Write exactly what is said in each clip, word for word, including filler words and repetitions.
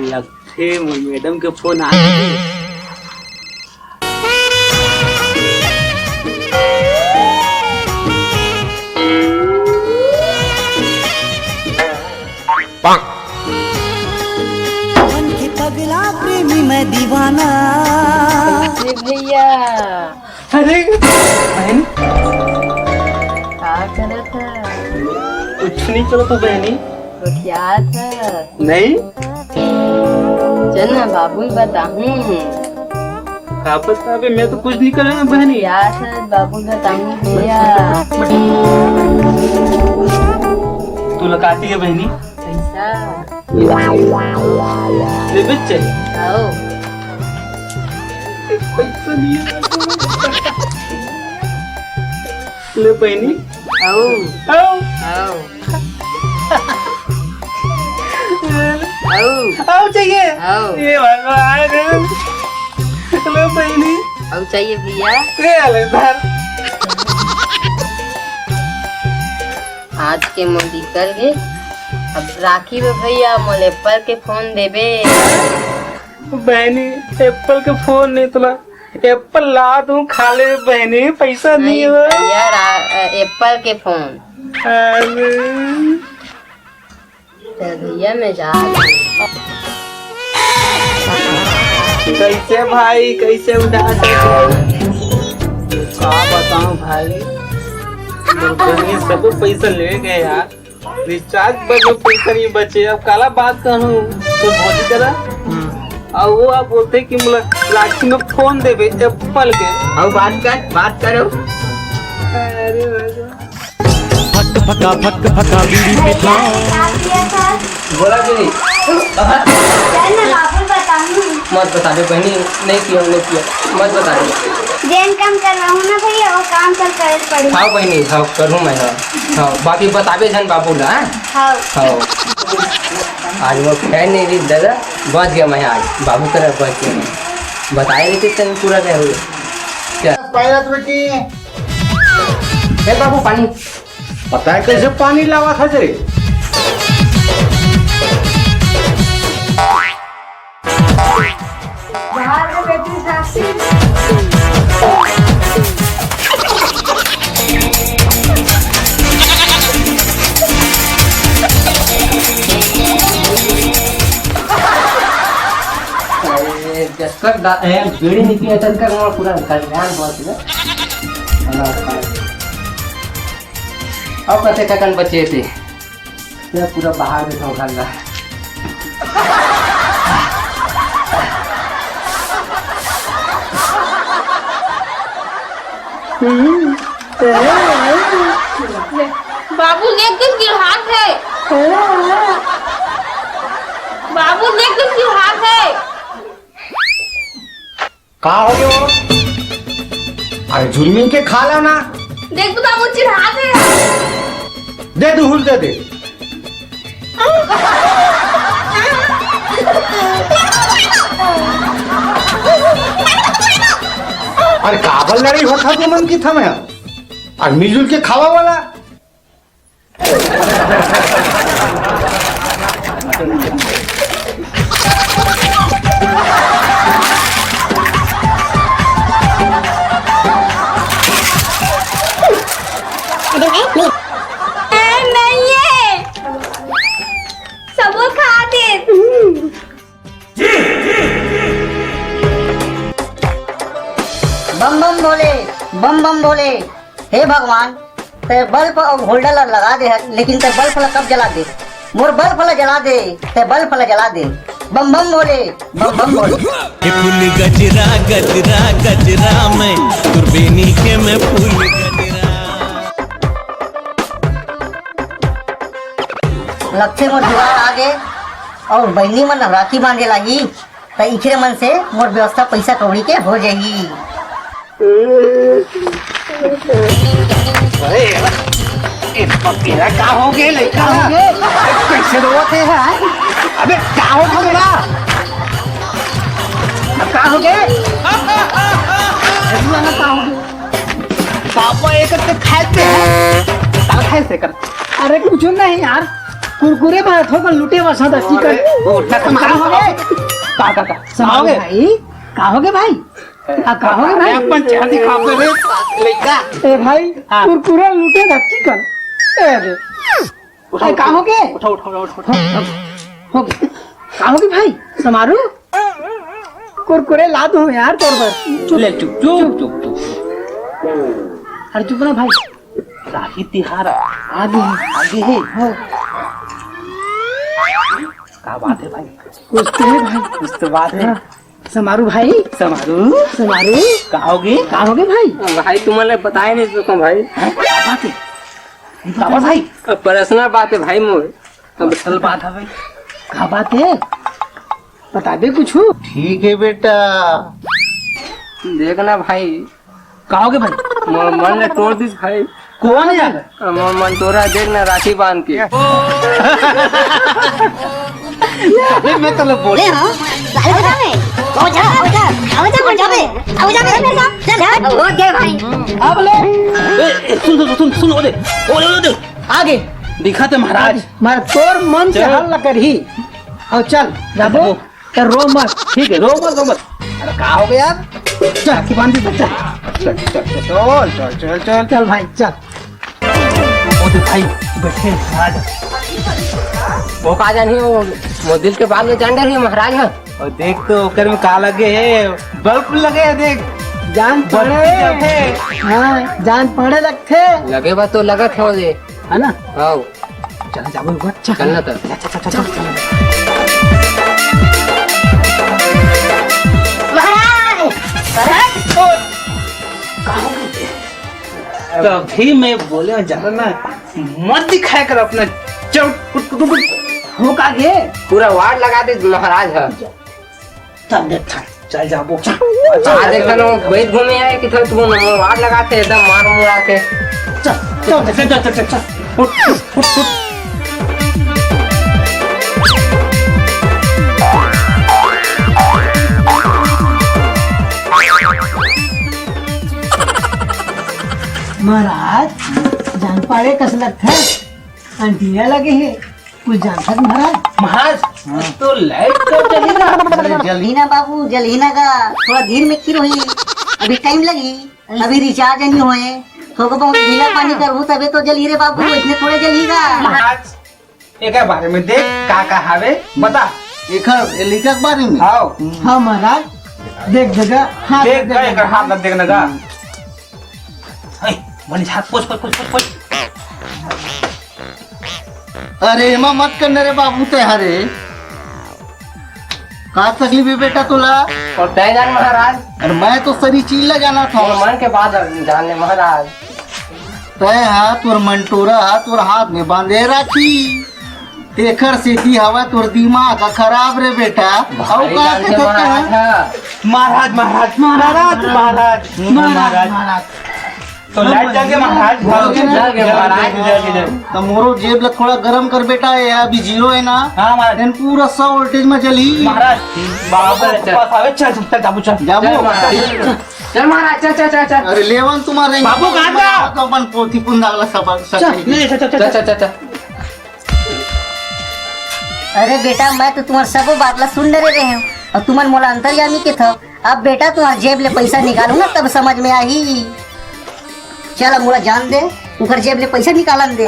लगथे मोर मैडम के फोन आ गे। मन के पगला प्रेमी मैं दीवाना। ए भैया। अरे बहनी, का करत ह? कुछ नहीं करत ह बहनी। गोठियात ह? नहीं। चल ना बाबू ल बताहूँ। का बताबे, मैं तो कुछ नहीं करे बहनी। गोठियात ह, बाबू ल बताहूँ भैया। तू लगाती है बहनी। पैसा। लेबे चाहिए। आओ। पैसा नहीं है। ले बहनी। आओ। आओ। आओ। आओ। आओ। आओ चाहिए। आओ। ये भगवान। ले बहनी। आओ चाहिए भैया। ले ले धर। आज के मोर निकल गे। अब राखी में भैया मोल एप्पल के फोन देबे। बहनी, एप्पल के फोन नहीं तोला, एप्पल ला दूं, खा ले बहनी, पैसा नहीं नहीं हो। भैया, रा-, एप्पल के फोन। अरे। चल भैया, मैं जा रहा हूँ। कैसे भाई, कैसे उदास है? का बताऊं भाई, मोर बहनी सब पैसा ले गए यार। रिचार्ज बर में पैसा नहीं बचे, अब काला बात कहूँ तो भौजी करा। और वो आप बोलते कि मोला राखी में फोन देबे एप्पल के। आओ बात कर, बात करो। अरे भगवान। फक फका फक फका बीड़ी पीता। बोला भी नहीं। चल ना बाबू बताऊँ। मत बता दे बहनी, नहीं किया, नहीं किया, मत बता दे। जेन काम करवाहूँ ना भैया, वो काम चल करे पड़ी। हाँ बहनी, हाँ करूँ मैं, हाँ। हाँ, बाकी बताबे झन बाबू ला, हाँ? हाँ। हाँ। आज वो फैन नहीं रही दादा, बच गया मैं आज, बाबू करा बच गया मैं। बताए रही थी तन पूरा नहीं हुआ। क्या? पायलट बेटी। ए बाबू पानी। पता है कैसे पानी लावा था जे? अरे, जसकर दा-, ए, बीड़ी नहीं पिया, तनकर मोर पूरा कल्याण बहुत है। अब कते ककन बचे थे? ये पूरा बाहर में ठोका ला। बाबू देख के चिढ़ात हे। बाबू देख के चिढ़ात हे। का हो गया वो? अरे जुर्मी के खा ला ना। देख तो बाबू चिढ़ात हे। दे दे, हुल दे दे। अरे काबर लड़ाई होत हे तुमन की थमे? अरे मिलजुल के खावा वाला। नहीं है, सबो खा दे। बम बम भोले, बम बम भोले। हे भगवान, ते बल्ब अउ होल्डर ला लगा दे हस, लेकिन ते बल्ब ला कब जला दे? मोर बल्ब ला जला दे, ते बल्ब ला जला दे। बम बम भोले, बम बम भोले। ये फूल गजरा, गजरा, गजरा में, तुरबेनी के मैं फूल गजरा। लगथे मोर जुगाड़ आ गे, अउ बहिनी मन राखी बांधे लागी। त इखरे मन से मोर व्यवस्था पइसा कौड़ी के हो जाही। अरे, ए पपेला का हो गे, लइका हो गे? कइसे रोवत हे, हैं? अबे, का हो गे तोला? अब का हो गे? अरे, का हो गे? पापा एक ते खाए ते हैं। का खाए से कर? अरे, कुछ नहीं यार। कुरकुरे बर थोकन लूटे बर सादा चिकन। अरे, वो उठा समारू हो गे। का, का, का? समारू हो गे? भाई, का हो गे भाई? आ, का हो गे भाई? अपन चांदी खा पे रे, लइका। ए भाई, हाँ। कुरकुरे लूटे बर चिकन। ए रे। उठा, ए, का हो गे? उठा, उठा, उठा, उठा। हो गे। का हो गे भाई? समारू? कुरकुरे ला दूं यार तोर बर। चुप। ले, चुप, चुप, चुप, चुप। अरे चुप ना भाई। राखी तिहार आगे हे, आगे हे। हाँ। का बात हे भाई? कुछ तो हे भाई। कुछ तो बात हे। हाँ। समारू भाई। समारू? समारू? का हो गे? का हो गे भाई? भाई, तुमन ला बताए नइ सकंव भाई। हैं? का बात हे? का बात भाई? अब पर्सनल बात हे भाई मोर। अब पर्सनल बात हवे। का बात हे? बताबे कुछु? ठीक हे बेटा। देख ना भाई, का हो गे भाई? मोर मन ला तोड़ दिस भाई। कोन यार? मोर मन तोरा देख ना राखी बांध के। अबे मैं तो बोले। ले हाँ, साले बता बे। हो जा, हो जा, हो जा, हो जा बे, हो जा बे, चल, चल, हो गए भाई। अब ले। ए, ए, सुन, सुन, सुन, सुन, ओ दे, ओ दे, ओ दे, आगे। दिखा ते महाराज। मार तोर मन से चल। हल न करही। अउ चल, जाबो। चल। ए, रो मत। ठीक हे, रो मत, रो मत। अरे, का हो गे यार? चल, राखी बांध दे, चल। चल, चल, चल, चल, चल, चल। चल भाई, चल। ओ दे भाई, बैठे, महाराज। वो का जानही, वो, वो दिल के बात में जान डरही महाराज ह। अउ देख तो ओकर में का लगे हे, बल्ब लगे हे, देख। जान बल्ब पड़े। जलथे। हाँ, जान पड़े लगथे। लगे बा तो लगत हे वो दे। हे ना? हाँ। चल, जाबो एक बार, चल। चल ना त। चल, चल, चल, चल, चल। महाराज! महाराज! तभी मैं बोले, जाना ना, मत दिखाया कर अपना चौक, कुट, कुट, कुट। हो का गे? पूरा वार्ड लगा दे महाराज ह। तब देखथन। चल जाबो। आ देखन, वो बैठ घूमे हे कि थोड़ा तुमन वार लगाथे, एकदम मार मुरा के। चल, चल, चल, चल, चल, चल। उठ, उठ, उठ, उठ। महाराज, जान पाड़े कस लगथे, अंधिया लगे हे। कुछ जानथस महाराज? महाराज, हाँ। तो लाइट कब जलही ना? अरे जलही ना बाबू, जलही ना गा, थोड़ा धीर में किरो ही, अभी टाइम लगही, अभी रिचार्ज नइ होय, थोड़ा बहुत गीला पानी करहू तभे तो जलही रे बाबू, अइसने थोड़े जलही गा। महाराज, एकर बारे में देख का का हावे, बता। एकर, ए लइका के बारे में? हाँ। हाँ महाराज, देख देगा, हाथ देख देख गा, देगा। एकर हाथ ला देख ना गा। ए, बनी हाथ पोछ, पोछ, पोछ, पोछ, पोछ। अरे एमा मत कर न रे बाबू, तैं हरे का तकलीफ हे बेटा तोला? अउ तैं जान महाराज। अरे मैं तो सरी चीज ला जानत हँव। मन के बात जान ले महाराज। तैं हा, तोर मंटोरा हा, तोर हाथ में बांधे राखी, तेखर सेती हवा तोर दिमाग हा खराब रे बेटा। अउ का कहत हस? महाराज, महाराज, महाराज, महाराज, महाराज। तो लाइट जल गे महाराज, जल गे, जल गे महाराज, जल गे, जल गे। त मोरो जेब ला थोड़ा गरम कर बेटा, ये अभी जीरो हे ना। हाँ महाराज। एन पूरा सौ वोल्टेज में चली। महाराज, बाबू के पास आवे, चल, चल, चल, जाबू, चल। जाबू। चल महाराज। चल महाराज, चल, चल, चल, चल। अरे लेवन तुम्हारे बाबू कहाँ था? तो अपन पोथी पुंदा वाला सबक चल, चल, चल, चल। चल, चल, चल, चल। अरे बेटा, मैं तो तुम्हार सबो बात ला सुन डरे रहे हँव अउ तुमन मोला अंतर्यामी केथव। अब बेटा तुम्हार जेब ले पैसा निकालहूँ ना तब समझ में आही। चल अब मोला जान दे, उकर जेब ले पैसा निकालन दे।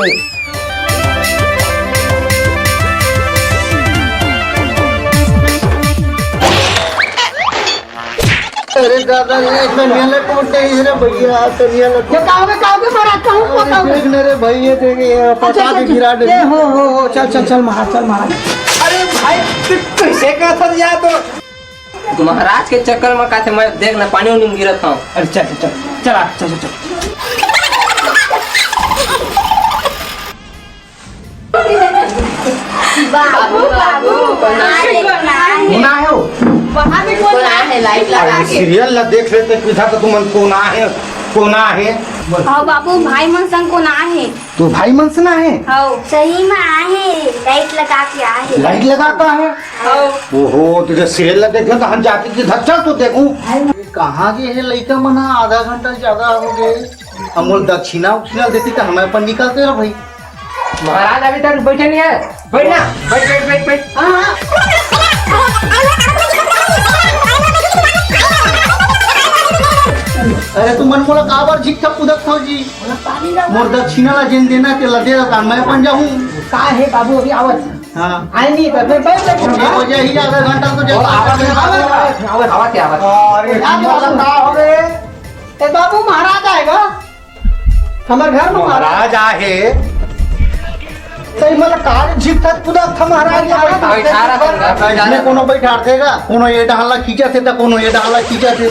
अरे दादा, ये कनिया ला कोटे हे रे भैया, कनिया ला ये का होगे, का होगे महाराज, का होगे, का होगे? देख न रे भाई, ये देख, ये अच्छा, पता अच्छा, भी गिरा दे। ये हो, हो, हो, चल, चल, चल महाराज, चल महाराज। अरे भाई, तू कैसे कहत हस यार, तो महाराज के चक्कर में कहत हे, मैं देख ना पानी उनी में गिरत हँव। अरे चल, चल, चल, चल, आ, चल, चल, चल। बाबू, बाबू, कोन आहे? कोन आहे? कोन आहे हो? वहाँ भी कोन आहे? कोन आहे? लाइट लगा के। सीरियल ला देख लेते, पूछा तो तुमन कोन आहे, कोन आहे? हव बाबू, भाई मन संग कोन आहे? तो भाई मन संग आहे? हव। सही में आहे, लाइट लगा के आहे। लाइट लगा के आहे? हव। ओहो, तो जब सीरियल ला देख ले तो हम जाती कि धक्का तो देखूं। कहाँ गे हे लइका मन ह? आधा घंटा ज्यादा होगे। हमन दक्षिणा उक्षिणा देती तो हम अपन निकलते रहो भाई। महाराज अभी तक बैठे नहीं है। बैठ ना, बैठ, बैठ, बैठ, बैठ। हाँ, हाँ। अरे तुमन मोला काबर झिकथा कुदत हव जी? मोर दक्षिणा ला जेन देना ते ला दे देता, मैं अपन जाहूँ। का हे बाबू, अभी आवत। हाँ। आए नहीं तो फिर बैठ, बैठ। ये हो जाए ही आधा घंटा तो जब आवत, आवत, आवत, आवत, आवत। अरे, का हो गए? ए बाबू, महाराज आएगा। हमर घर में महाराज आहे। सही मतलब कार झिकथत कुदत था महाराज। बैठा रहा था, बैठा रहा था। कोनो बैठारथे का, कोनो ये डहला खींचथे त कोनो ये डहला खींचथे।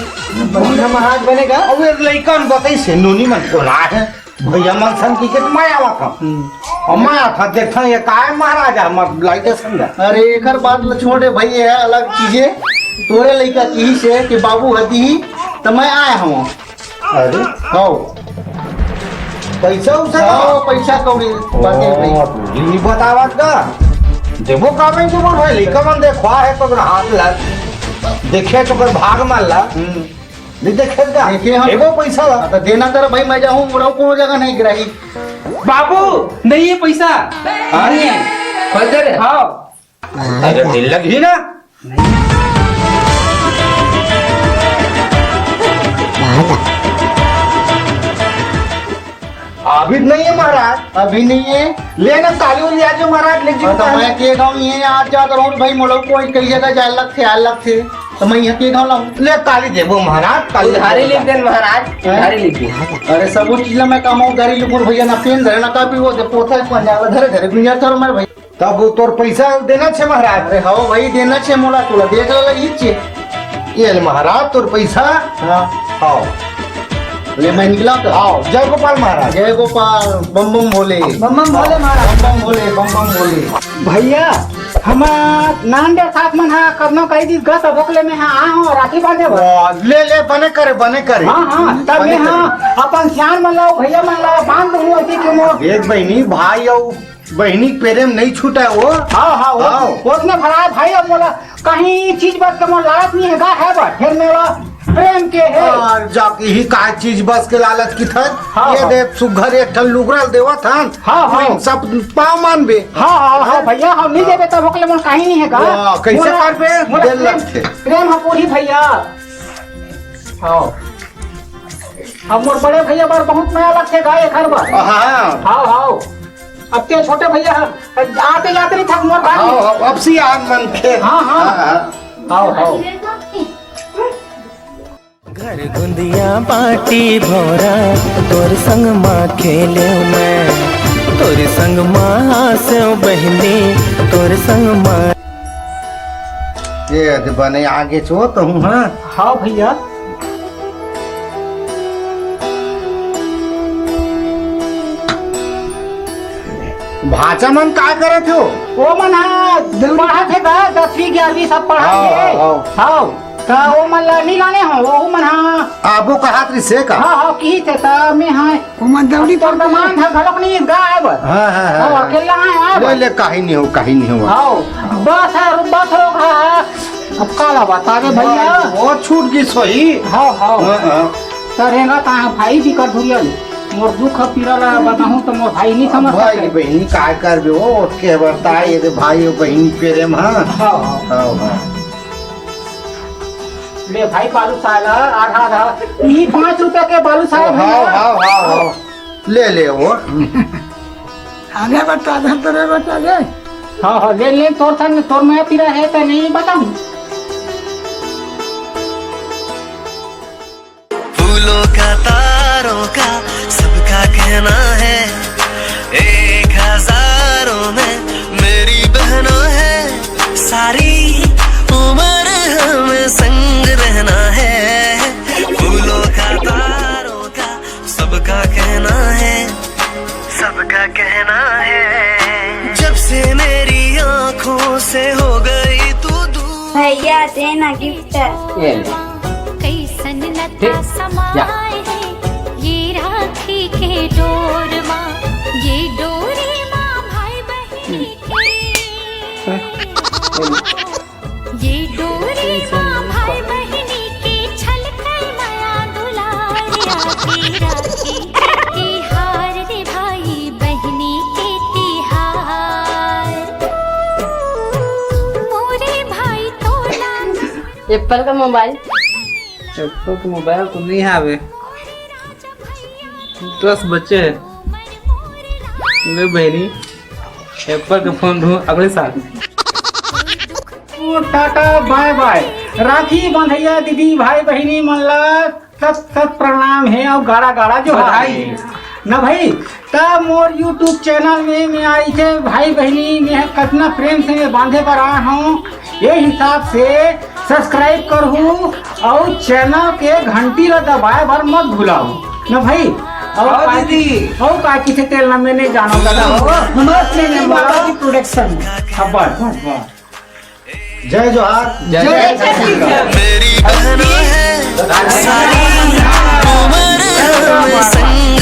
बढ़िया महाराज बनेगा। अब ये लइका मन बताइसे नोनी मन कोन हे, भैया मन सन की के मैं आवा था। हम्म। और मैं आया था, देखता ये काय महाराज है, मत लाइके समझा। अरे एकर बात ल छोड़े भाई, ये अलग चीजे। तोरे लइका की से कि बाबू हदी ही, त मैं आया हूँ। अरे? हव। पैसा उसा? हव, पैसा कौड़ी बात हे भाई। ओ, नहीं बतावत का? देबो का नहीं देबो भाई, लइका मन देखवा हे तो हाथ ला। देखे तो कर भाग मन ला। हम्म। नहीं देखे का? देखे हम। एगो पैसा ला। हाँ, तो देना कर भाई, मैं जाहूँ, मोर कोनो जगह नहीं गिराही। बाबू, नहीं है पैसा। हाँ? नहीं है। खोल दे रे। हाँ। अरे ढील लगी ना। अभी नहीं है महाराज। अभी नहीं है। ले ना, काली वाली आज महाराज ले जी। हाँ, तो मैं के गाँव ये आज जात रहूँ भाई, मोला कोई कही जगह जाए लगथे, आए लगथे, तो मैं यहाँ के गाँव लाऊँ। ले काली देबो महाराज, काली उधारी देबो। लिख देन महाराज, हैं? उधारी लिख देन। अरे सब चीज ला मैं कमाऊँ, उधारी लिखूँ भैया, ना पेन धरे ना कापी, वो दे पोथा पंजा ला धरे धरे बिंजा कर मार भाई। तब वो तोर पैसा देना छे महाराज। अरे हव भाई, देना छे मोला, तोला देख ला लगी छे। ये ले महाराज तोर पैसा। हाँ। हव। ले मैं निकला तो। हव, जय गोपाल महाराज। जय गोपाल, बम बम भोले। बम बम भोले महाराज। बम बम भोले, बम बम भोले। भैया, हम नान दे साथ मन हा करनो कही दी गस अबोकले में हा आ हो राखी बांधे बर। वाह, ले ले, बने करे, बने करे। हाँ, हाँ, तब बने में हा करे। अपन सियान मन ला, भैया मन ला बांध दूँ अति के मोर। देख बहिनी, भाई अउ बहिनी के प्रेम नहीं छूटा वो। हाँ, हाँ, वो, हाँ। वो उसने भरा है भाई, अब मोला कहीं चीज बात का मोला लालच नहीं है, गा है बा, फिर मेरा प्रेम के है। और जाके ही का चीज बस के लालच की थन? हाँ, ये हाँ। दे सुघर एक ठन लुगरा देवा थन। हाँ, हाँ। सब पाँव मानबे। हाँ, हाँ, हाँ, भैया, हम नहीं देबे तब ओकले मोला कहीं नहीं है, गा। वाह, कैसे मोला, करबे? मोला दिल प्रेम, लगथे। प्रेम है पूरी भैया। हाँ। अब मोर बड़े भैया बर बहुत मया लगथे गा एखर बर। हाँ। हाँ, हाँ। अब ते छोटे भैया ह, आते यात्री थक मोर घर में। हाँ, हाँ, अब सी आन मन के। हाँ, हाँ। हाँ, हाँ। हाँ, हाँ। घर गुंदिया बाटी भौरा, तोर संग मा खेले मैं, तोर संग मा हासे बहिनी, तोर संग मा। ये तो बने आगे चो तो हूँ, हाँ। हाँ भैया। भाचा मन का करत हो? ओ मन हा पढ़त हे गा, दसवीं ग्यारहवीं सब पढ़त हाँ, हे। हाँ, हाँ। हाँ, त ओ मन ला नहीं लाने हो, ओ मन हा। आबो कहात रिसे का? हाँ, हाँ, की थे त मैं हा। ओ मन दौड़ी तोर दमान था घलोक नहीं गा आए बर। हाँ, हाँ, हाँ, हाँ, हाँ। अकेला आए, आए ले, बर। ले, काही नहीं हो, काही नहीं हो। हाँ, बस है, बस हो गा। अब काला बतावे भैया। वो छूट गई सोही। हाँ, हाँ। हाँ, हाँ। त रेंगा कहाँ भाई बिकर धुरिया ले। मोर दुख पीड़ा ला बताहूँ त मोर भाई नहीं समझ भाई सके। बहिनी काय करबे वो, ओतके बरता ये दे भाई और बहिनी प्रेम, हाँ। हाँ, हाँ। हाँ, हाँ। ले भाई बालू साला, आधा, आधा। ई पाँच रुपया के बालू साला हाँ, भैया। हाँ, हाँ, हाँ। ले, ले वो। आगे बता दे, तेरे बता दे। हाँ, हाँ, ले, ले, तोर संग, तोर मैं पीड़ा है त नहीं बताऊँ। फूलों का, तारों का, सबका कहना है, एक हजारों में मेरी बहना है। सारी उम्र हम संग रहना है। फूलों का, तारों का, सबका कहना है, सबका कहना है। जब से मेरी आंखों से हो गई तू दूर। भैया, दे ना गिफ्ट। ये ले। कैसन ठीक। नता जा। समाए है ये राखी के डोर मा, ये डोरी मा भाई बहिनी के। ये डोरी मा भाई बहिनी के छलकल मया दुलार, आगे राखी के तिहार रे भाई बहिनी के तिहार। एप्पल का मोबाइल। एप्पल के मोबाइल तो नहीं आवे, दस बच्चे हैं। ले बहनी, एप्पल के फोन ढूंढ अगले साल। ओ टाटा बाय बाय। राखी बंधैया दीदी भाई बहिनी मन ला सत सत प्रणाम हे अउ गाड़ा गाड़ा जोहार। बधाई। न भाई, त मोर YouTube चैनल में मैं आई थे भाई बहिनी में कतना प्रेम से मैं बांधे बर आया हूँ, ये हिसाब से सब्सक्राइब करहू अउ चैनल के घंटी ला दबाए बर मत भुलाहू न भाई। अउ अउ का दीदी। अउ का किसे तेल ना मैं नहीं जानो दादा हो। हमारे प्रेम में माता की प्रोडक्शन। अब बस, बस, बस। जय जोहार। जय जय छत्तीसगढ़। मेरी बहना है सारी उम्र में संग